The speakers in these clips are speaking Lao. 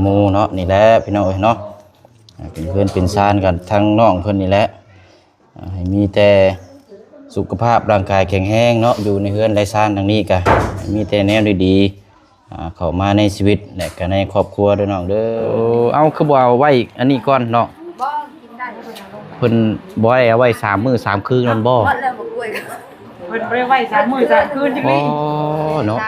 ໝູ່ເນາະ ນີ້ແຫຼະພີ່ນ້ອງເອີຍເນາະ ເປັນເຮືອນເປັນຊານກັນ ທາງນ້ອງເພິ່ນນີ້ແຫຼະ ໃຫ້ມີແຕ່ສຸຂະພາບຮ່າງກາຍແຂງແຮງເນາະ ຢູ່ໃນເຮືອນໃນຊານຫຼັງນີ້ກະໃຫ້ມີແຕ່ແນວດີໆ ອ່າ ເຂົ້າມາໃນຊີວິດ ແລະກະໃນຄອບຄົວເດີນ້ອງເດີ. ໂອ້ ເອົ້າ ຄືບໍ່ເອົາໄວ້ອັນນີ້ກ່ອນເນາະ? ບໍ່ ກິນໄດ້ ເພິ່ນບໍ່ໃຫ້ເອົາໄວ້ສາມມື້ສາມຄືນແມ່ນບໍ່? ໝົດແລ້ວ ໝາກກ້ວຍ ເພິ່ນບໍ່ໄດ້ໄວ້ສາມມື້ສາມຄືນຈັກນີ້ ອໍ ເນາະ.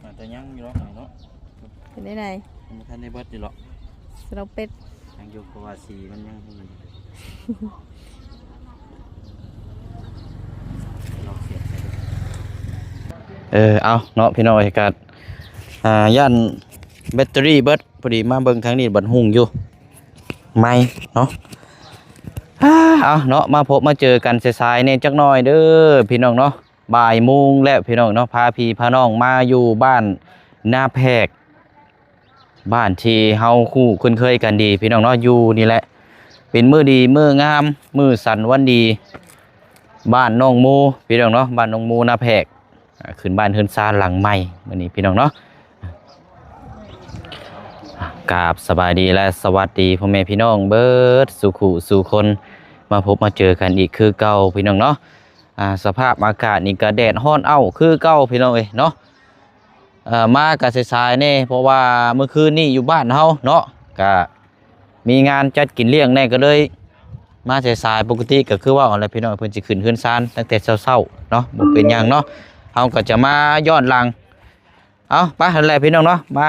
ອາດຈະຍັງຢູ່ດອກເນາະ ເປັນໄດ? ຍັງບໍ່ທັນໄດ້ເບິດຢູ່ດອກ ສະເລາເປັດ ຍັງຢູ່ ເພາະວ່າສີມັນຍັງ ເອີ ເອົາເນາະ ພີ່ນ້ອງເອີຍ ກະ ອ່າ ຢ້ານແບັດເຕີຣີເບິດ ພໍດີມາເບິ່ງທາງນີ້ບັດຮຸ່ງຢູ່ ໃໝ່ເນາະ. ອາ ເອົາເນາະ ມາພົບມາເຈີກັນສາຍໆແດ່ຈັກໜ້ອຍເດີພີ່ນ້ອງເນາະ ບ່າຍໂມງແລ້ວພີ່ນ້ອງເນາະ ພາພີ່ພານ້ອງມາຢູ່ບ້ານນາແພກ ບ້ານທີ່ເຮົາຮູ້ຄຸ້ນເຄີຍກັນດີພີ່ນ້ອງເນາະ ຢູ່ນີ້ແຫຼະ ເປັນມື້ດີມື້ງາມ ມື້ສັນວັນດີ ບ້ານນ້ອງໂມພີ່ນ້ອງເນາະ ບ້ານນ້ອງໂມນາແພກ ອ່າ ຂຶ້ນບ້ານເຮືອນຊານຫຼັງໃໝ່ມື້ນີ້ພີ່ນ້ອງເນາະ. ກາບສະບາຍດີ ແລະ ສະຫວັດດີພໍ່ແມ່ພີ່ນ້ອງເບິດສູ່ຄູ່ສູ່ຄົນ ມາພົບມາເຈີກັນອີກຄືເກົ່າພີ່ນ້ອງເນາະ. ອ່າ ສະພາບອາກາດນີ້ກະແດດຮ້ອນເອົ້າຄືເກົ່າພີ່ນ້ອງເອີຍເນາະ. ເອີ ມາກະສາຍໆແດ່ ເພາະວ່າມື້ຄືນນີ້ຢູ່ບ້ານເຮົາເນາະ ກະ ມີງານຈັດກິນລ້ຽງແດ່ ກໍເລີຍມາສາຍໆ. ປົກກະຕິກໍຄືເວົ້າຫັ້ນແຫຼະພີ່ນ້ອງ ເພິ່ນຊິຂຶ້ນເຮືອນຊານຕັ້ງແຕ່ເຊົ້າໆເນາະ ບໍ່ເປັນຫຍັງເນາະ ເຮົາກໍຈະມາຍ້ອນຫຼັງ. ເອົາ ໄປຫັ້ນແຫຼະພີ່ນ້ອງເນາະ ມາ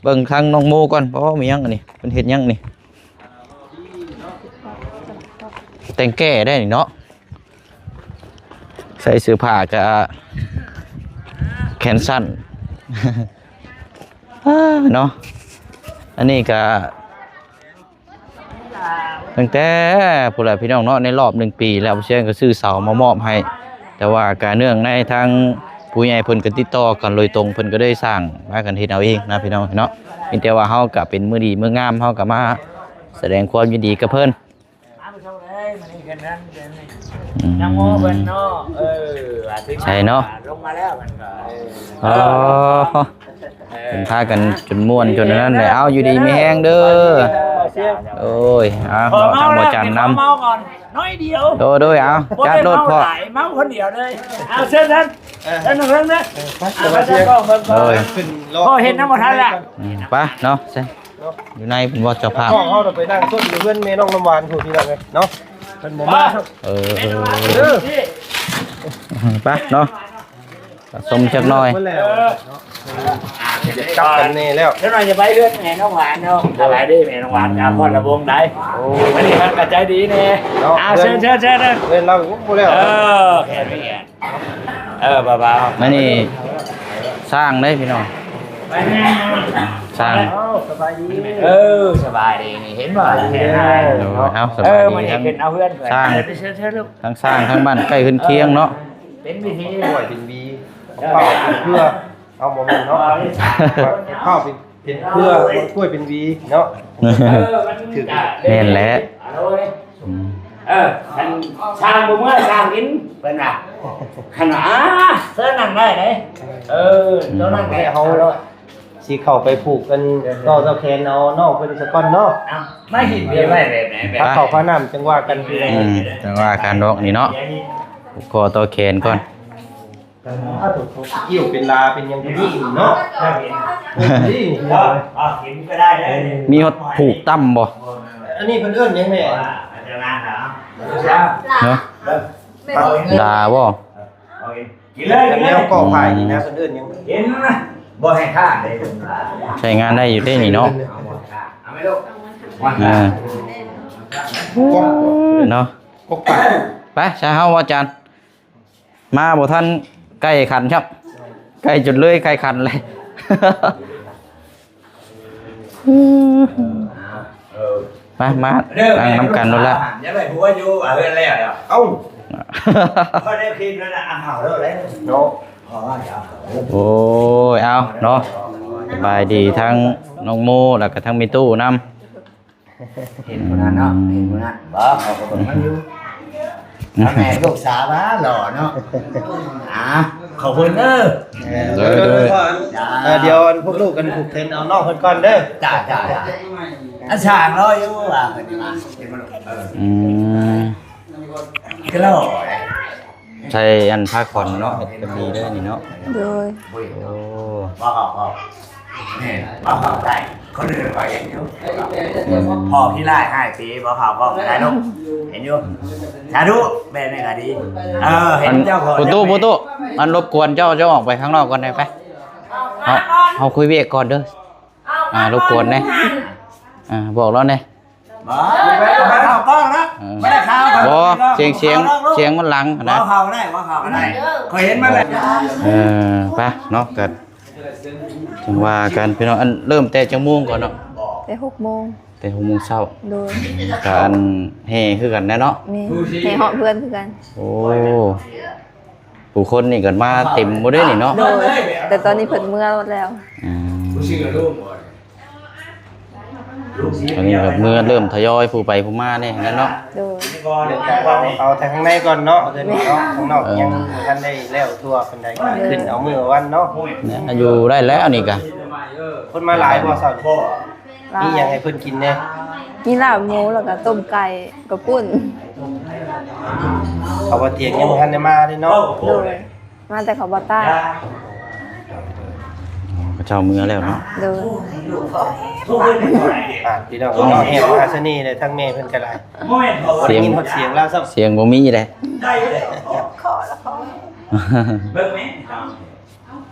ເບິ່ງທາງນ້ອງໂມກ່ອນ. ໂອ້ ມີຫຍັງອັນນີ້ ເພິ່ນເຮັດຫຍັງນີ້? ແຕ່ງແກ້ໄດ້ນີ້ເນາະ. ໃສ່ເສື້ອຜ້າກະແຂນສັ້ນ ເນາະ. ອັນນີ້ກະຕັ້ງແຕ່ພຸ້ນແຫຼະພີ່ນ້ອງເນາະ ໃນລອບໜຶ່ງປີແລ້ວ ເຊຍກໍຊື້ເສົາມາມອບໃຫ້ ແຕ່ວ່າກະເນື່ອງໃນທາງຜູ້ໃຫຍ່ເພິ່ນກໍຕິດຕໍ່ກັນໂດຍຕົງ ເພິ່ນກໍໄດ້ສ້າງ ພາກັນເຮັດເອົາເອງນະພີ່ນ້ອງເນາະ. ມີແຕ່ວ່າເຮົາກະເປັນມື້ດີມື້ງາມ ເຮົາກະມາສະແດງຄວາມຍິນດີກັບເພິ່ນ. ອືມ ຍັງໂມເພິ່ນເນາະ ເອີ ອາທິດ ໃຊ່ເນາະ ລົງມາແລ້ວເພິ່ນກໍ ເອີ ເອີ ເພິ່ນພາກັນຈົນມ່ວນຈົນອັນນັ້ນແຫຼະ. ເອົາ ຢູ່ດີມີແຮງເດີ. ໂອ້ຍ ເອົາ ທາງບໍ່ຈັນນຳ ເມົາກ່ອນໜ້ອຍດຽວ ໂດຍໆ. ເອົາ ຈັດໂລດພໍ່ ເມົາຄົນດຽວເລີຍ. ເອົາ ເຊີນ ເຊີນ ເຊີນ ເຊີນ ເຊີນ ເອີ ໄປ ສະບາຍດີ ໂດຍ ພໍ່ເຫັນນຳບໍ່ທັນລະ. ອືມ ໄປເນາະ ເຊີນ ເນາະ ຢູ່ໃນເພິ່ນບໍ່ເຈົ້າພາບ ເຮົາໄປນັ່ງສົດຢູ່ເຮືອນແມ່ນ້ອງນ້ຳຫວານພຸ້ນ ພີ່ນ້ອງເອີຍເນາະ ເພິ່ນບໍ່ມາ. ເອີ ເອີ ເອີ ໄປເນາະ ຊົມຈັກໜ້ອຍ ຈັບກັນແນ່ແລ້ວ. ຈັກໜ້ອຍຈະໄປເຮືອນແມ່ນ້ອງຫວານເນາະ ສະບາຍດີແມ່ນ້ອງຫວານ ອືມ ອາພອນລະວົງໄດ໋. ໂອ້ ມື້ນີ້ເພິ່ນກໍໃຈດີແນ່ເນາະ. ອ່າ ເຊີນ ເຊີນ ເຊີນ ເຮືອນລາວຍັງບໍ່ແລ້ວ. ເອີ ແຄ່ນີ້ ເອີ ບ່າວໆ ມານີ້ ຊ່າງເດ້ພີ່ນ້ອງ ຊ່າງ. ເອີ ສະບາຍດີ ເອີ ສະບາຍດີ. ນີ້ເຫັນບໍ່ ເຫັນ ໂດຍ ເອົາ ສະບາຍດີ ເອີ ມື້ນີ້ຂຶ້ນເອົາເຮືອນ ຊ່າງ ທັງຊ່າງ ທັງບ້ານໃກ້ເຮືອນຄຽງເນາະ. ເປັນວິທີ ກ້ວຍເປັນຫວີ ເອົາເຂົ້າເປັນເຄືອ ເອົາ ບໍ່ແມ່ນເນາະ ເອົາເຂົ້າເປັນ ເປັນເຄືອ ກ້ວຍເປັນຫວີເນາະ. ເອີ ມັນຖືກ ແມ່ນແຫຼະ ອາໂລຍ ອືມ ເອີ ຄັນຊ່າງບໍ່ເມືອຊ່າງກິນ ເພິ່ນວ່າ ຄັນວ່າ ເຊີນນັ່ງໄດ້ເດ້. ເອີ ໂຕນັ້ນແຫຼະ ເຮົາຊິເຂົ້າໄປຜູກກັນຕໍ່ຕໍ່ແຂນເອົານ້ອງເພິ່ນສາກ່ອນເນາະ. ເອົາ ມາເຮັດວຽກໄວ້ແບບໃດ ແບບ ພາເຂົ້າພານ້ຳ ຈັ່ງວ່າກັນ ອືມ ຈັ່ງວ່າກັນດອກນີ້ເນາະ ຜູກຂໍ້ຕໍ່ແຂນກ່ອນ. ກ່ຽວເປັນລາເປັນຫຍັງກໍມີເນາະ ເອີ ເອີ ເອີ ເອີ ເອີ ເອີ ມີຮອດຜູກຕ່ຳບໍ່? ອັນນີ້ເພິ່ນເອີ້ນຫຍັງແມ່? ເນາະ ລາບໍ່? ກິນເລີຍ ກິນເລີຍ ແນວກໍໄຜ່ນີ້ນະ ເພິ່ນເອີ້ນຫຍັງ? ກິນນະ ບໍ່ໃຫ້ຂ້າງເດ້ ໃຊ້ງານໄດ້ຢູ່ເດ້ນີ້ເນາະ. ເອົາບໍ່ຂ້າງ ເອົາໄປລູກ ເອີ ເນາະ ໄປຊະເຮົາວ່າຈານ ມາບໍ່ທັນໄກ່ຂັນຄັບ ໄກ່ຈົນເລີຍໄກ່ຂັນເລີຍ. ເອີ ເອີ ມາ ມາ ເດີ ນັ່ງນຳກັນໂລດລະ ຢ່າໄປຫົວຢູ່ວ່າເຮືອນແລ້ວແລ້ວ ເອົ້າ ພໍໄດ້ຄິດແລ້ວນະ ເອົາເອົາເລີຍເນາະ ພໍວ່າຈະເອົາ ໂອ້ຍ ເອົາເນາະ ສະບາຍດີທັງນ້ອງໂມ ແລ້ວກໍທັງແມ່ຕູ້ນຳ. ເຫັນຜູ້ນັ້ນເນາະ ອືມ ເຫັນຜູ້ນັ້ນບໍ່ ເຂົາກໍເບິ່ງມັນຢູ່ ແມ່ລູກສາວວ່າຫຼໍ່ເນາະ ອ່າ ຂອບຄຸນເດີ ເດີ ເດີ ເອີ ດຽວອັນພວກລູກກັນຜູກແຂນເອົານ້ອງເພິ່ນກ່ອນເດີ ຈ້າ ຈ້າ ຈ້າ ອັນຊ່າງລໍຢູ່ວ່າເພິ່ນມາ ເຫັນບໍ່ລູກ ເອີ ອືມ ຄືຫຼໍ່ເດ້ ໃສ່ອັນຜ້າຂອນເນາະ ເຮັດກະມີເດີນີ້ເນາະ ໂດຍ ໂອ້ ບໍ່ເຂົ້າ ບໍ່ເຂົ້າ ແມ່ນ ບໍ່ເຂົ້າໃຈ ຄົນອື່ນກໍເຫັນຢູ່ ອືມ ພໍຂີ້ຮ້າຍຮ້າຍປີ ບໍ່ເຂົ້າກໍໄດ້ລູກ ເຫັນຢູ່ ສາທຸ ແບບນີ້ກໍດີ ເອີ ເຫັນເຈົ້າ ອັນ ເຈົ້າ ປະຕູ ປະຕູ ອັນ ລົບກວນເຈົ້າ ເຈົ້າອອກໄປຂ້າງນອກກ່ອນໄດ້ໄປ ເຮົາ ເຮົາຄຸຍວຽກກ່ອນເດີ ອ່າ ລົບກວນແດ່ ອ່າ ບອກລາວແດ່ ບໍ່ ບໍ່ໄດ້ເຂົ້າກ້ອງນະ ເອີ ບໍ່ໄດ້ເຂົ້າ ບໍ່ ສຽງ ສຽງ ສຽງມັນຫຼັງຫັ້ນນະ ບໍ່ເຂົ້າກໍໄດ້ ບໍ່ເຂົ້າກໍໄດ້ ຂ້ອຍເຫັນມັນແລ້ວ ເອີ ໄປເນາະ ກໍຈັ່ງວ່າກັນພີ່ນ້ອງ ອັນ ເລີ່ມແຕ່ຈັກໂມງກ່ອນເນາະ ແຕ່ຫົກໂມງ ແຕ່ຫົກໂມງເຊົ້າ ໂດຍ ກໍອັນແຫ່ຄືກັນແຫຼະເນາະ ແມ່ນ ແຫ່ເຫາະເຮືອນຄືກັນ ໂອ້ ຜູ້ຄົນນີ້ກໍມາເຕັມໝົດເດ້ນີ້ເນາະ ໂດຍ ແຕ່ຕອນນີ້ເພິ່ນເມືອໝົດແລ້ວ ອືມ ອັນນີ້ກໍເມືອເລີ່ມທະຍອຍຜູ້ໄປຜູ້ມາແດ່ຫັ້ນແຫຼະເນາະ ໂດຍ ເອົາ ເອົາແຕ່ຂ້າງໃນກ່ອນເນາະ ເພິ່ນເນາະ ຂ້າງນອກ ເອີ ຍັງບໍ່ທັນໄດ້ແລ້ວທົ່ວປານໃດ ໂດຍ ຂຶ້ນເອົາມື້ເອົາວັນເນາະ ແມ່ນ ຢູ່ໄດ້ແລ້ວນີ້ກະ ຄົນມາຫຼາຍບໍ່ເຊົ້ານີ້? ຫຼາຍ ມີຫຍັງໃຫ້ເພິ່ນກິນແດ່? ມີລາບໝູ ແລ້ວກໍຕົ້ມໄກ່ ເຂົ້າປຸ້ນ ເຂົາວ່າຕຽງຍັງບໍ່ທັນໄດ້ມາເດ້ເນາະ ໂດຍ ມາແຕ່ເຂົາບໍ່ຕາຍ ເຂົາເຈົ້າເມືອແລ້ວເນາະ ໂດຍ ອ່າ ພີ່ນ້ອງເນາະ ແຮມມະຫາເສນີແຫຼະ ທັງແມ່ເພິ່ນກໍຫຼາຍ ສຽງ ໄດ້ຍິນຮອດສຽງລາວຊ້ຳ ສຽງບໍ່ມີເດ້ ເບິ່ງແມ່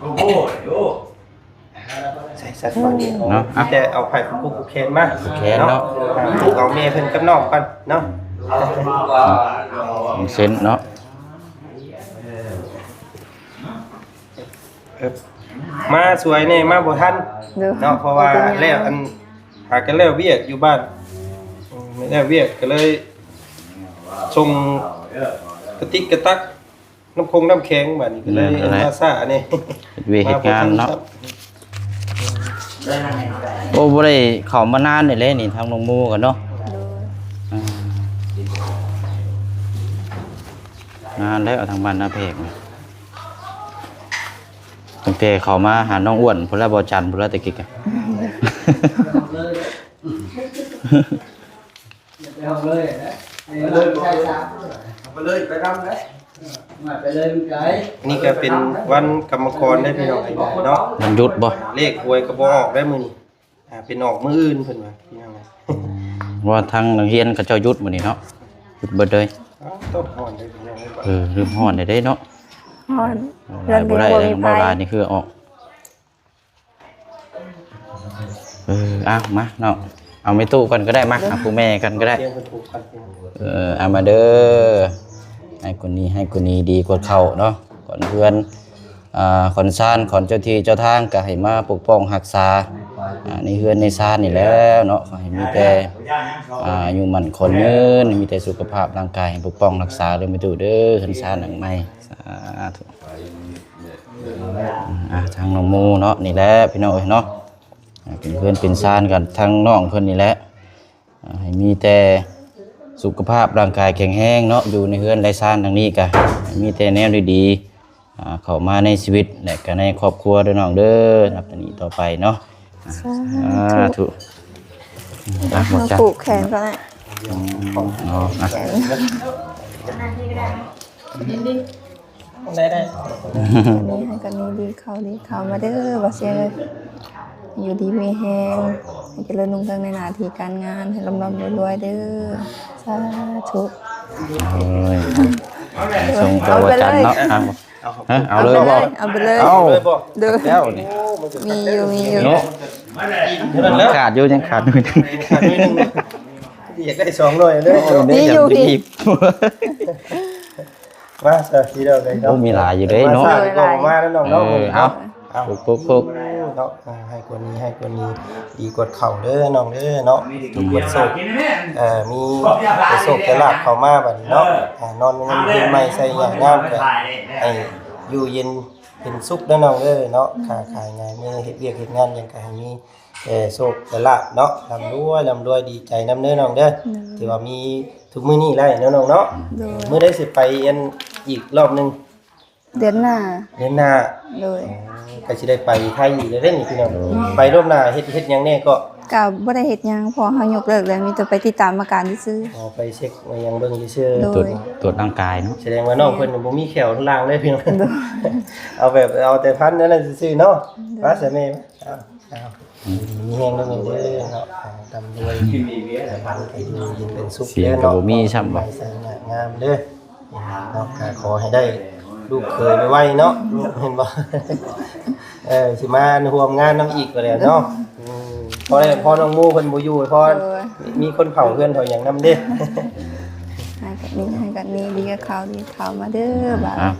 ໂອ້ໂຫ ໃສ່ສັດກ່ອນເນາະ ມີແຕ່ເອົາໄຜ່ຜູກແຂນມາ ຜູກແຂນເນາະ ເນາະ ອ່າ ຜູກເອົາແມ່ເພິ່ນກັບນ້ອງກ່ອນເນາະ ເສັ້ນເນາະ ເອີ ມາສວຍແດ່ ມາບໍ່ທັນ ໂດຍ ເນາະ ເພາະວ່າ ບໍ່ເປັນຫຍັງ ແລ້ວ ອັນ ຫາກັນແລ້ວວຽກຢູ່ບ້ານ ອືມ ແລ້ວວຽກກໍເລີຍສົ່ງກະຕິກກະຕັກ ນ້ຳຄົງນ້ຳແຂງ ບາດນີ້ກໍເລີຍ ແມ່ນແຫຼະ ມາຊ້າແດ່ ເຮັດວຽກເຮັດງານເນາະ ໂອ້ ບໍ່ໄດ້ເຂົ້າມານານແລ້ວນີ້ ທາງນ້ອງໂມກັນເນາະ ໂດຍ ອ່າ ນານແລ້ວ ທາງບ້ານນາແພກ ຕັ້ງແຕ່ເຂົ້າມາຫານ້ອງອ້ວນພຸ້ນລະ ບໍ່ຈັນພຸ້ນລະ ແຕ່ກີ້ກະ ໄປເອົາເລີຍນະ ໄປເລີຍ ໄປເລີຍ ໄປນຳເດ້ ໄປເລີຍ ມັນໄກ ນີ້ກໍເປັນວັນກຳມະກອນເດ້ພີ່ນ້ອງເນາະ ວັນຢຸດບໍ່ ເລກຫວຍກໍບໍ່ອອກໄດ້ມື້ນີ້ ອ່າ ເປັນອອກມື້ອື່ນເພິ່ນວ່າ ພີ່ນ້ອງ ອືມ ວ່າທາງນັກຮຽນເຂົາເຈົ້າຢຸດມື້ນີ້ເນາະ ຢຸດເບິດເລີຍ ອ້າວ ຕ້ອງຮ້ອນເດ້ພີ່ນ້ອງ ເອີ ລືມຮ້ອນໄດ້ເນາະ ຮ້ອນ ເວົ້າຫຼາຍບໍ່ໄດ້ ເວົ້າຫຼາຍນີ້ຄືອອກ ເອີ ເອົາມາເນາະ ເອົາແມ່ຕູ້ກ່ອນກໍໄດ້ ມາ ເອົາຜູ້ແມ່ກ່ອນກໍໄດ້ ເອີ ເອົາມາເດີ ໃຫ້ກວ່ານີ້ ໃຫ້ກວ່ານີ້ ດີກວ່າເຂົ້າເນາະ ຂວັນເຮືອນ ອ່າ ຂວັນຊານ ຂວັນເຈົ້າທີ່ເຈົ້າທາງ ກໍໃຫ້ມາປົກປ້ອງຮັກສາ ອ່າ ໃນເຮືອນໃນຊານນີ້ແຫຼະເນາະ ຂໍໃຫ້ມີແຕ່ ອ່າ ອາຍຸໝັ້ນຂວັນຍືນ ມີແຕ່ສຸຂະພາບຮ່າງກາຍໃຫ້ປົກປ້ອງຮັກສາເດີແມ່ຕູ້ເດີ ເຮືອນຊານຫຼັງໃໝ່ ສາທຸ ອ່າ ທາງນ້ອງໂມເນາະ ນີ້ແຫຼະພີ່ນ້ອງເອີຍເນາະ ອ່າ ເປັນເຮືອນເປັນຊານກັນ ທາງນ້ອງເພິ່ນນີ້ແຫຼະ ອ່າ ໃຫ້ມີແຕ່ສຸຂະພາບຮ່າງກາຍແຂງແຮງເນາະ ຢູ່ໃນເຮືອນໃນຊານຫຼັງນີ້ກະໃຫ້ມີແຕ່ແນວດີໆ ອ່າ ເຂົ້າມາໃນຊີວິດ ແລະກະໃນຄອບຄົວເດີນ້ອງເດີ ນັບແຕ່ນີ້ຕໍ່ໄປເນາະ ສາທຸ ສາທຸ ອ່ະ ມາຜູກແຂນກ່ອນນະ ອືມ ເອົາ ອ່ະ ແຂນ ໄດ້ ໄດ້ ໃຫ້ກັນດີ ເຂົ້າດີ ເຂົ້າມາເດີ ບໍ່ເສຍເອີຍ ຢູ່ດີມີແຮງ ໃຫ້ຈະເລີນຮຸ່ງເຮືອງໃນໜ້າທີ່ການງານ ໃຫ້ລ່ຳໆລວຍໆເດີ ສາທຸ ໂອ້ຍ ສົ່ງເຈົ້າວ່າຈັນເນາະ ເອົາ ເອົາເລີຍບໍ່ ເອົາໄປເລີຍ ເອົາ ເອົາເລີຍບໍ່ ເດີ ແລ້ວນີ້ ມີຢູ່ ມີຢູ່ ເນາະ ຍັງຂາດຢູ່ ຍັງຂາດຢູ່ ຢາກໄດ້ສອງໜ່ວຍເດີ ມີຢູ່ພີ້ ມາຊະ ພີ່ນ້ອງເອີຍເນາະ ໂອ້ ມີຫຼາຍຢູ່ເດ້ເນາະ ມາຊະ ກໍມາແລ້ວນ້ອງເນາະ ເອີ ເອົາ ເອົາ ປຸກໆ ເນາະ ເອີ ໃຫ້ກວ່ານີ້ ໃຫ້ກວ່ານີ້ ດີກວ່າເກົ່າເດີນ້ອງເດີເນາະ ທຸກເບິດໂຊກ ເອີ ມີແຕ່ໂຊກແຕ່ລາບເຂົ້າມາບັດນີ້ເນາະ ເອີ ນອນເຮືອນໃໝ່ໃສ່ຫຍັງງາມ ກໍໃຫ້ຢູ່ເຢັນເປັນສຸກເດີນ້ອງເດີເນາະ ຄ້າຂາຍງ່າຍມື ເຮັດວຽກເຮັດງານຫຍັງກໍໃຫ້ມີແຕ່ໂຊກແຕ່ລາບເນາະ ລ່ຳລວຍ ລ່ຳລວຍ ດີໃຈນຳເດີນ້ອງເດີ ໂດຍ ທີ່ວ່າມີທຸກມື້ນີ້ໄດ້ເນາະນ້ອງເນາະ ໂດຍ ມື້ໃດຊິໄປອັນອີກລອບໜຶ່ງ? ເດືອນໜ້າ ເດືອນໜ້າ ໂດຍ ອໍ ກໍຊິໄດ້ໄປໄທອີກແລ້ວເດ້ນີ້ພີ່ນ້ອງ ໂດຍ ໄປລອບໜ້າເຮັດ ເຮັດຫຍັງແດ່ເກາະ? ກໍບໍ່ໄດ້ເຮັດຫຍັງ ເພາະເຮົາຍົກເລີກແລ້ວ ມີແຕ່ໄປຕິດຕາມອາການຊື່ໆ ອໍ ໄປເຊັກໄປຫຍັງເບິ່ງຊື່ໆ ໂດຍ ຕວດ ຕວດຮ່າງກາຍເນາະ ສະແດງວ່ານ້ອງເພິ່ນບໍ່ມີແຂ້ວລ້າງເລີຍພີ່ນ້ອງ ໂດຍ ເອົາແບບ ເອົາແຕ່ພັນນັ້ນຊື່ໆເນາະ ໂດຍ ວ່າຊະແມ່ ເອົາ ເອົາ ຢູ່ດີມີແຮງເດີນ້ອງເດີເນາະ ອ່າ ລ່ຳລວຍ ໃຫ້ຢູ່ເຢັນເປັນສຸກ ສຽງກໍບໍ່ມີຊ້ຳ ເດີເນາະ ງາມເດີເນາະ ກໍຂໍໃຫ້ໄດ້ລູກເຂີຍໄວໆເນາະ ເຫັນບໍ່ ເອີ ຊິມາຮ່ວມງານນຳອີກກໍແລ້ວເນາະ ອືມ ພໍແລ້ວ ພໍນ້ອງໝູ່ເພິ່ນບໍ່ຢູ່ ພໍ ໂດຍ ມີຄົນເຝົ້າເຮືອນເຝົ້າຫຍັງນຳເດ້ ໃຫ້ກັນນີ້ ໃຫ້ກັນນີ້ ດີກັບເຂົາ ດີກັບເຂົາ ມາເດີບາດ ອ່າ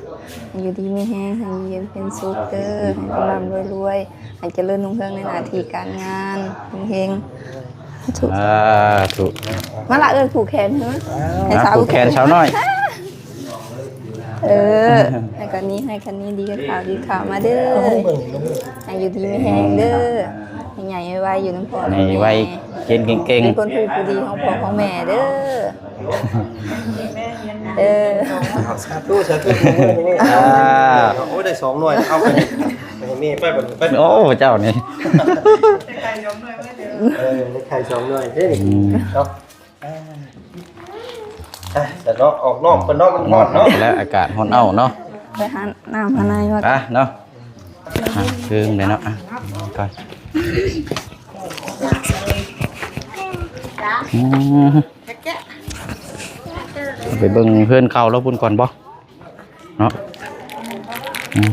ໃຫ້ຢູ່ດີມີແຮງ ໃຫ້ຢູ່ເຢັນເປັນສຸກເດີ ໃຫ້ລ່ຳໆລວຍໆ ໃຫ້ຈະເລີນຮຸ່ງເຮືອງໃນໜ້າທີ່ການງານ ເຮັງໆ ສາທຸ ສາທຸ ມາລະເອີ້ຍ ຜູກແຂນເຮີ ອ່າ ໃຫ້ສາວ ຜູກແຂນສາວນ້ອຍ ເອີ ໃຫ້ກັນນີ້ ໃຫ້ກັນນີ້ ດີກັບເຂົາ ດີກັບເຂົາ ມາເດີ ໃຫ້ຢູ່ດີມີແຮງເດີ ໃຫ້ໃຫຍ່ໄວໆ ຢູ່ນຳພໍ່ນຳແມ່ ໃຫຍ່ໄວ ເກັ່ງເກັ່ງໆ ເປັນຄົນຮູ້ຜູ້ດີຂອງພໍ່ຂອງແມ່ເດີ. ເອີ ສາທຸ ສາທຸ ອ່າ ໂອ້ ໄດ້ສອງໜ່ວຍ ເອົາໄປໃຫ້ແມ່ໄປບັດນີ້ ໄປ ໂອ້ ເຈົ້ານີ້ ເອີ ໄດ້ໄຂ່ສອງໜ່ວຍເດ້ ອືມ ເນາະ ອ່າ ໄປຊະເນາະ ອອກນອກເພິ່ນເນາະ ມັນຮ້ອນເນາະ ແລ້ວອາກາດຮ້ອນເອົ້າເນາະ ໄປຫານ້ຳຫາໃນວ່າ ໄປເນາະ ອ່ະ ຄືມເດ້ເນາະ ອ່ະ ກ່ອນ ອືມ ໄປເບິ່ງເຮືອນເກົ່າລາວພຸ້ນກ່ອນບໍເນາະ ອືມ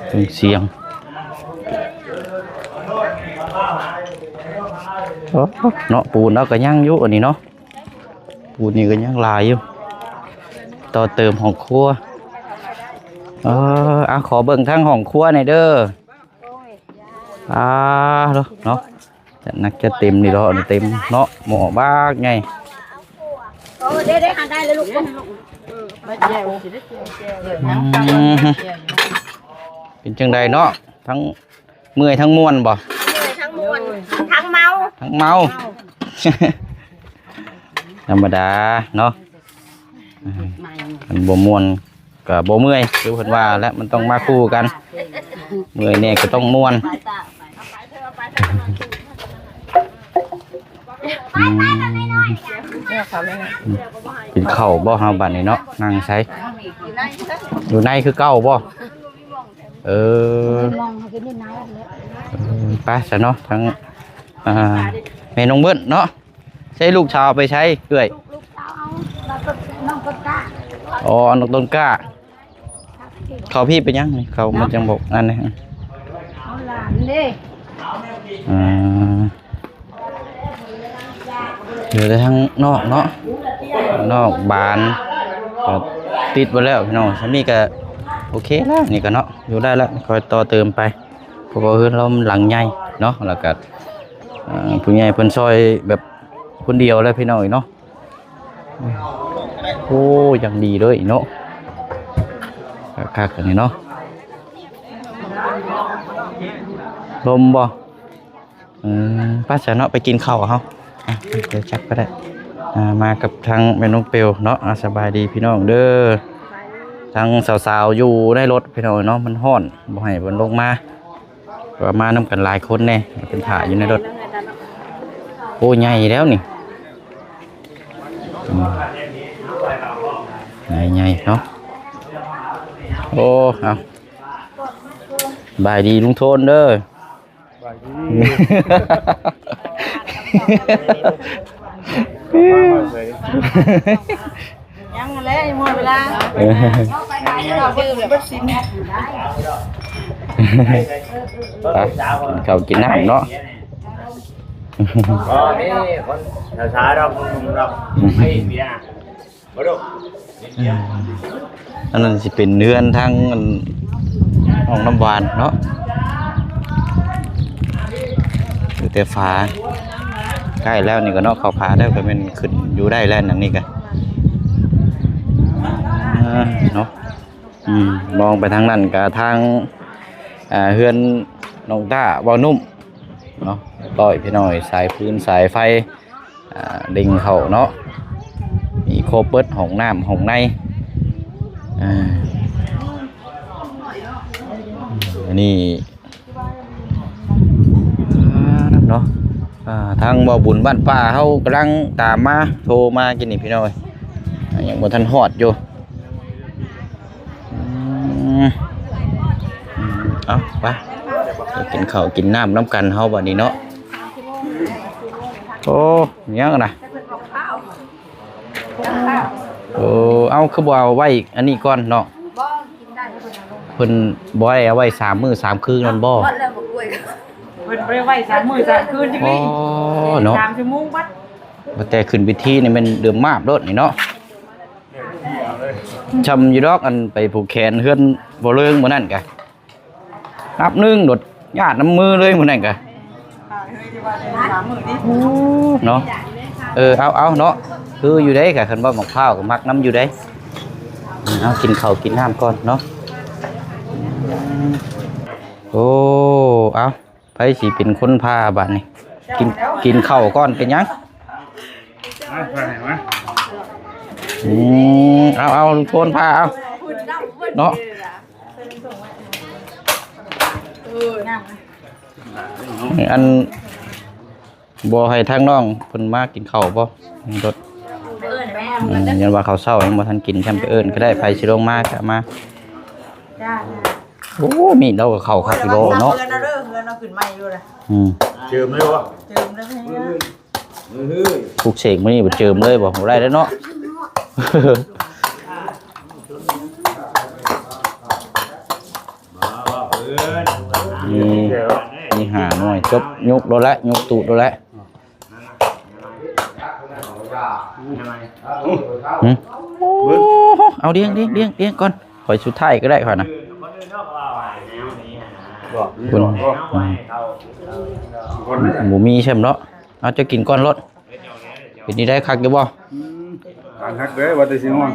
ເບິ່ງສຽງ ໂອ້ ເນາະ ປູນລາວກໍຍັງຢູ່ອັນນີ້ເນາະ ປູນນີ້ກໍຍັງຫຼາຍຢູ່ ຕໍ່ເຕີມຫ້ອງຄົວ ເອີ ອ່ະ ຂໍເບິ່ງທາງຫ້ອງຄົວແດ່ເດີ ອ່າ ເນາະ ຈັດໜັກຈັດເຕັມນີ້ເນາະ ເຕັມເນາະ ໝໍ້ບັກໃຫຍ່ ໂອ້ ເດ້ໆ ຫາໄດ້ແລ້ວລູກ ອືມ ເປັນຈັ່ງໃດເນາະ ທັງເມື່ອຍທັງມ່ວນບໍ່? ເມື່ອຍທັງມ່ວນ ທັງເມົາ ທັງເມົາ ທຳມະດາເນາະ ຄັນບໍ່ມ່ວນ ກໍບໍ່ເມື່ອຍ ຄືເພິ່ນວ່າແຫຼະ ມັນຕ້ອງມາຄູ່ກັນ ເມື່ອຍແດ່ກໍຕ້ອງມ່ວນ ອືມ ກິນເຂົ້າບໍ່ເຮົາບັດນີ້ເນາະ ນັ່ງໃສ ຢູ່ໃນຄືເກົ່າບໍ່? ເອີ ເອີ ໄປຊະເນາະ ທາງ ອ່າ ແມ່ນ້ອງເບິ້ນເນາະ ໃຊ້ລູກສາວໄປໃສເອື້ອຍ? ລູກສາວເອົາ ນ້ອງຕົ້ນກ້າ ອໍ ນ້ອງຕົ້ນກ້າ ເຂົ້າພີ້ໄປຍັງນີ້ ເຂົ້າມັນຈັ່ງບໍ່ອັນນີ້ ເອົາຫຼານເດ້ ອ່າ ເຫຼືອແຕ່ທາງນອກເນາະ ນອກບານກໍຕິດໄວ້ແລ້ວພີ່ນ້ອງ ສ່ຳນີ້ກໍໂອເຄແລ້ວ ນີ້ກໍເນາະ ຢູ່ໄດ້ແລ້ວ ຄ່ອຍຕໍ່ເຕີມໄປ ເພາະວ່າເຮືອນລາວມັນຫຼັງໃຫຍ່ເນາະ ແລ້ວກໍ ອ່າ ຜູ້ໃຫຍ່ເພິ່ນຊ່ອຍແບບຄົນດຽວແຫຼະພີ່ນ້ອງເອີຍເນາະ. ໂອ້ ຢ່າງດີເລີຍເນາະ ຄັກໆ ອັນນີ້ເນາະ ລົມບໍ່? ເອີ ໄປຊະເນາະ ໄປກິນເຂົ້າເຮົາ ອ່ະ ດຽວຈັບກໍໄດ້ ອ່າ ມາກັບທາງແມ່ນ້ອງເປວເນາະ ອ່າ ສະບາຍດີພີ່ນ້ອງເດີ ທັງສາວໆ ຢູ່ໃນລົດພີ່ນ້ອງເນາະ ມັນຮ້ອນ ບໍ່ໃຫ້ເພິ່ນລົງມາ ວ່າມານຳກັນຫຼາຍຄົນແດ່ ເປັນຖ້າຢູ່ໃນລົດ ໂອ້ ໃຫຍ່ແລ້ວນີ້ ອືມ ໃຫຍ່ໆ ເນາະ ໂອ້ ເອົາ ສະບາຍດີລຸງໂທນເດີ ສະບາຍດີ ຍັງແຫຼະ ຍັງບໍ່ເວລາ ເອີ ເອົາໄປຂາຍ ເອົາໄປເບິດສິນ ໄປ ກິນເຂົ້າກິນນ້ຳເນາະ ບໍ່ມີຄົນສາວໆ ດອກ ໜຸ່ມໆ ດອກ ໃຫ້ເບຍ ບໍ່ດຸ ອືມ ອັນນັ້ນຊິເປັນເຮືອນທາງ ອັນ ນ້ອງນ້ຳຫວານເນາະ ແຕ່ຝາໃກ້ແລ້ວນີ້ກໍເນາະ ເຂົ້າຝາແລ້ວກໍແມ່ນຂຶ້ນຢູ່ໄດ້ແລ້ວ ອັນນີ້ກໍ ເອີ ເນາະ. ອືມ ມອງໄປທາງນັ້ນກໍທາງ ອ່າ ເຮືອນນ້ອງຕ້າເວົ້ານຸ້ມເນາະ ຕ້ອຍພີ່ນ້ອງ ສາຍຟືນສາຍໄຟ ອ່າ ເດັ່ງເຂົ້າເນາະ ມີຄົບເບິດ ຫ້ອງນ້ຳຫ້ອງໃນ ອ່າ ອັນນີ້ ອ່າ ເນາະ ອ່າ ທາງບໍ່ບຸນບ້ານປ່າເຮົາກຳລັງຕາມມາ ໂທມາກິນນີ້ພີ່ນ້ອງເອີຍ ຍັງບໍ່ທັນຮອດຢູ່. ອືມ ອືມ ເອົາ ໄປ ໄປກິນເຂົ້າກິນນ້ຳນຳກັນເຮົາບັດນີ້ເນາະ. ໂອ້ ຫຍັງນະ? ໂອ້ ເອົາ ຄືບໍ່ເອົາໄວ້ອັນນີ້ກ່ອນເນາະ? ເພິ່ນບໍ່ໄດ້ເອົາໄວ້ສາມມື້ສາມຄືນແມ່ນບໍ່? ເພິ່ນບໍ່ໄດ້ໄວ້ສາມມື້ສາມຄືນ ອໍ ເນາະ ສາມຊົ່ວໂມງບັດ ວ່າແຕ່ຂຶ້ນເວທີນີ້ແມ່ນເດືອມມາບໂລດນີ້ເນາະ. ຊ່ຳຢູ່ດອກ ອັນໄປຜູກແຂນເຮືອນບໍ່ເລີງມື້ນັ້ນກະ ນັບໜຶ່ງໂດດ ຍາດນຳມືເລີຍມື້ນັ້ນກະ ໂອ້ ເນາະ. ເອີ ເອົາ ເອົາເນາະ ຄືຢູ່ເດ້ກະ ຄັນວ່າໝາກພ້າວກະມັກນຳຢູ່ເດ້. ເອົາ ກິນເຂົ້າກິນນ້ຳກ່ອນເນາະ. ໂອ້ ເອົາ ໃຜຊິເປັນຄົນພາບາດນີ້? ກິນ ກິນເຂົ້າກ່ອນເປັນຫຍັງ? ມາ ພາໃຫ້ມາ. ອືມ ເອົາ ເອົາ ລຸງໂທນພາເອົາເນາະ. ອັນ ບໍ່ໃຫ້ທາງນ້ອງເພິ່ນມາກິນເຂົ້າບໍ່? ລົດ ເອີ ຢ້ານວ່າເຂົ້າເຊົ້າຍັງບໍ່ທັນກິນ ຈຳໄປເອີ້ນກໍໄດ້ ໃຜຊິລົງມາກໍມາ. ໂອ້ ມີດເຮົາກໍເຂົ້າຄັກຢູ່ເນາະ. ເຮືອນເຮົາເດີ ເຮືອນເຮົາຂຶ້ນໃໝ່ຢູ່ລະ. ອືມ ເຈີມເລີຍບໍ່? ເຈີມເລີຍ. ປຸກເສກມື້ນີ້ບໍ່ເຈີມເລີຍບໍ່? ບໍ່ໄດ້ແລ້ວເນາະ. ມີ ມີຫ້າໜ່ວຍ ຈົບ ຍົກໂລດແຫຼະ ຍົກຕູດໂລດແຫຼະ. ຫຶ? ເບິ່ງ ເອົາ ດຽງ ດຽງ ດຽງ ດຽງກ່ອນ ຂ້ອຍສຸດທ້າຍກໍໄດ້ຂ້ອຍນະ. ບໍ່ ບໍ່ ບໍ່ມີຊ້ຳເນາະ. ເອົາ ເຈົ້າກິນກ່ອນໂລດ. ເປັນຈັ່ງໃດ ຄັກຢູ່ບໍ່? ອືມ ການຮັກເດີ ວ່າແຕ່ຊິນອນ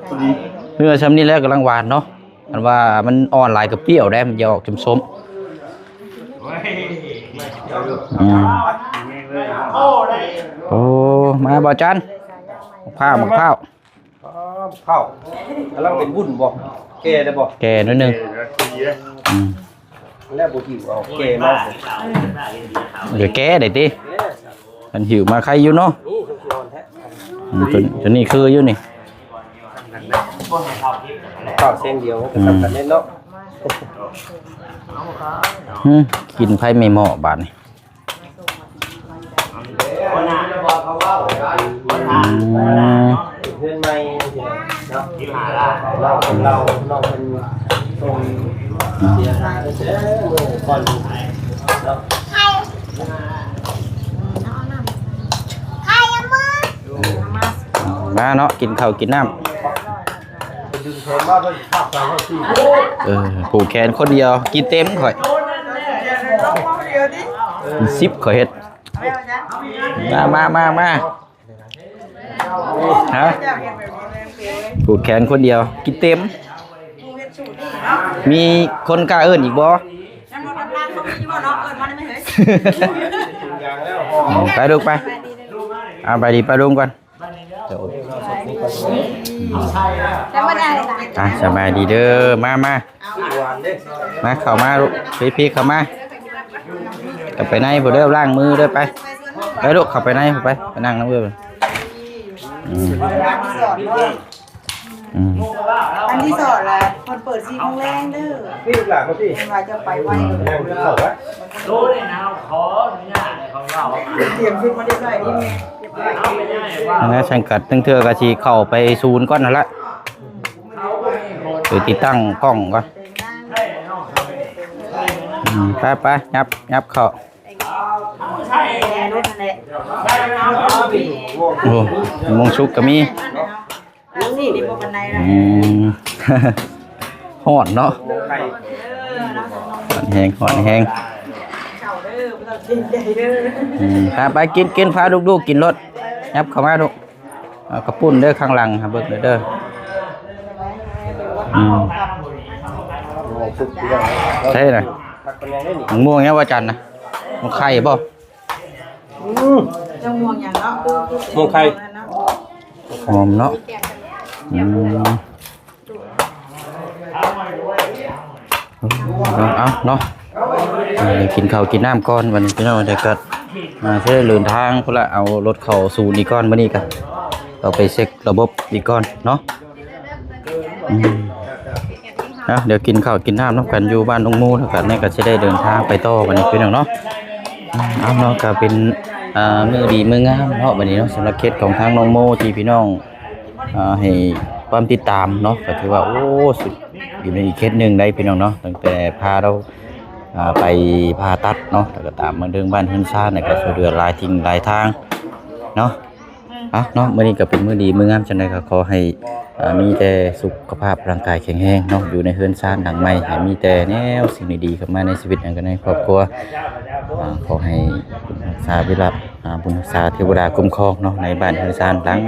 ພໍດີ. ເນື້ອຊ່ຳນີ້ແຫຼະກຳລັງຫວານເນາະ. ອັນວ່າມັນອ່ອນຫຼາຍກໍປ່ຽວໄດ໋ ມັນຈະອອກສົ້ມໆ. ອືມ ໂອ້ ມາບໍ່ຈັນ ໝາກພ້າວ ໝາກພ້າວ ອ້າວ ເຂົ້າກຳລັງເປັນວຸ້ນບໍ່? ແກ່ແລ້ວບໍ່? ແກ່ໜ້ອຍໜຶ່ງ. ອືມ ແລ້ວບໍ່ຫິວເອົາແກ່ມາ. ເອີ ແກ່ໄດ້ຕິ? ແກ່ ມັນຫິວມາໄຄຢູ່ເນາະ. ນີ້ ອືມ ຕົວ ຕົວນີ້ຄືຢູ່ນີ້ ເຂົ້າແຊງດຽວມັນກໍ ອືມ ສ່ຳກັນແນ່ເນາະ. ຫຶ ກິນໄຟໄໝ້ໝໍ້ບາດນີ້. ອືມ ເຮືອນໃໝ່ເນາະ ເຮົາ ເຮົາ ນ້ອງເພິ່ນສົ່ງເສຍຫາເດີ ມື້ກ່ອນເນາະ. ມາເນາະ ກິນເຂົ້າກິນນ້ຳ. ເອີ ຜູກແຂນຄົນດຽວ ກິນເຕັມຂ້ອຍ ສິບຂ້ອຍເຮັດ. ມາ ມາ ມາ ມາ ຮະ ຜູກແຂນຄົນດຽວ ກິນເຕັມ. ມີຄົນກ້າເອີ້ນອີກບໍ່? ໄປລູກໄປ ເອົາ ໄປດີ ໄປລຸງກ່ອນ. ສະບາຍດີ ອ່າ ສະບາຍດີເດີ ມາ ມາ ມາ ເຂົ້າມາລູກ ພີ້ໆ ເຂົ້າມາ ເຂົ້າໄປໃນພຸ້ນເດີ ລ້າງມືເດີ ໄປ ໄປລູກ ເຂົ້າໄປໃນພຸ້ນ ໄປ ໄປນັ່ງນຳເອື້ອຍ. ອືມ ອືມ ອັນທີ່ສອງລະ ເພິ່ນເປີດສີ່ໂມງແລງເດີ ນີ້ລູກຫຼານມາພີ້ ເພິ່ນວ່າຈະໄປໄວ ອືມ ເຂົ້າໄປ ໂດຍນາວຂໍອະນຸຍາດໃຫ້ເຂົາເວົ້າ ຕຽມຊຸດມາຮຽບຮ້ອຍນີ້ແມ່ ແນວສັງກັດ ຕັ້ງເທື່ອກໍຊິເຂົ້າໄປສູນກ່ອນຫັ້ນລະ ໄປຕິດຕັ້ງກ້ອງກ່ອນ. ອືມ ໄປໆ ຫຍັບ ຫຍັບເຂົ້າ. ໂອ້ ມະມ່ວງສຸກກໍມີ. ອືມ ຮ້ອນເນາະ ຮ້ອນແຮງ ຮ້ອນແຮງ. ອືມ ໄປ ໄປ ກິນ ກິນ ພາລູກໆກິນໂລດ ຫຍັບເຂົ້າມາລູກ. ເອົາ ເຂົ້າປຸ້ນເດີ ຂ້າງຫຼັງຫາເບິ່ງເດີ ເດີ. ອືມ ໃຊ່ນະ ໝາກມ່ວງຫຍັງວ່າຈັນນະ ໝາກໄຂ່ບໍ່? ອືມ ເຈົ້າມ່ວງຫຍັງເນາະ? ມ່ວງໄຂ່ ຫອມເນາະ. ອືມ ເອົາເນາະ ເອົາເນາະ ອ່າ ໄດ້ກິນເຂົ້າກິນນ້ຳກ່ອນບັດນີ້ພີ່ນ້ອງ ແລ້ວກໍ ອ່າ ຊິໄດ້ເດີນທາງພຸ້ນລະ ເອົາລົດເຂົ້າສູນອີກກ່ອນ ມື້ນີ້ກໍຕ້ອງໄປເຊັກລະບົບອີກກ່ອນເນາະ. ອືມ ເອົາ ດຽວກິນເຂົ້າກິນນ້ຳນຳກັນຢູ່ບ້ານນ້ອງໂມ ແລ້ວກໍນີ້ກໍຊິໄດ້ເດີນທາງໄປຕໍ່ບັດນີ້ພີ່ນ້ອງເນາະ. ອືມ ເອົາເນາະ ກໍເປັນ ອ່າ ມື້ດີມື້ງາມເນາະ ບັດນີ້ເນາະ ສຳລັບເຂດຂອງທາງນ້ອງໂມທີ່ພີ່ນ້ອງ ອ່າ ໃຫ້ຄວາມຕິດຕາມເນາະ ກໍຖືວ່າ ໂອ້ ສຸດ ຢູ່ໃນອີກເຂດໜຶ່ງໄດ໋ພີ່ນ້ອງເນາະ ຕັ້ງແຕ່ພາລາວ ອ່າ ໄປຜ່າຕັດເນາະ ແລ້ວກໍຕາມມາເລື່ອງບ້ານເຮືອນຊານ ແລ້ວກໍຊ່ວຍເຫຼືອຫຼາຍສິ່ງຫຼາຍທາງເນາະ. ອ່ະເນາະ ມື້ນີ້ກໍເປັນມື້ດີມື້ງາມ ຈັ່ງໃດກໍຂໍໃຫ້ ອ່າ ມີແຕ່ສຸຂະພາບຮ່າງກາຍແຂງແຮງເນາະ ຢູ່ໃນເຮືອນຊານຫຼັງໃໝ່ ໃຫ້ມີແຕ່ແນວສິ່ງດີໆເຂົ້າມາໃນຊີວິດ ແລ້ວກໍໃນຄອບຄົວ. ອ່າ ຂໍໃຫ້ບຸນຮັກສາວິລັດ ອ່າ ບຸນຮັກສາເທວະດາຄຸ້ມຄອງເນາະ ໃນບ້ານເຮືອນຊານຫຼັງ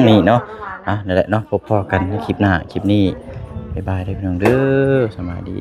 ນີ້ເນາະ. ອ່ະ ນັ້ນແຫຼະເນາະ ພົບພໍ້ກັນໃນຄລິບໜ້າ ຄລິບນີ້ ບາຍບາຍເດີພີ່ນ້ອງເດີ ສະບາຍດີ.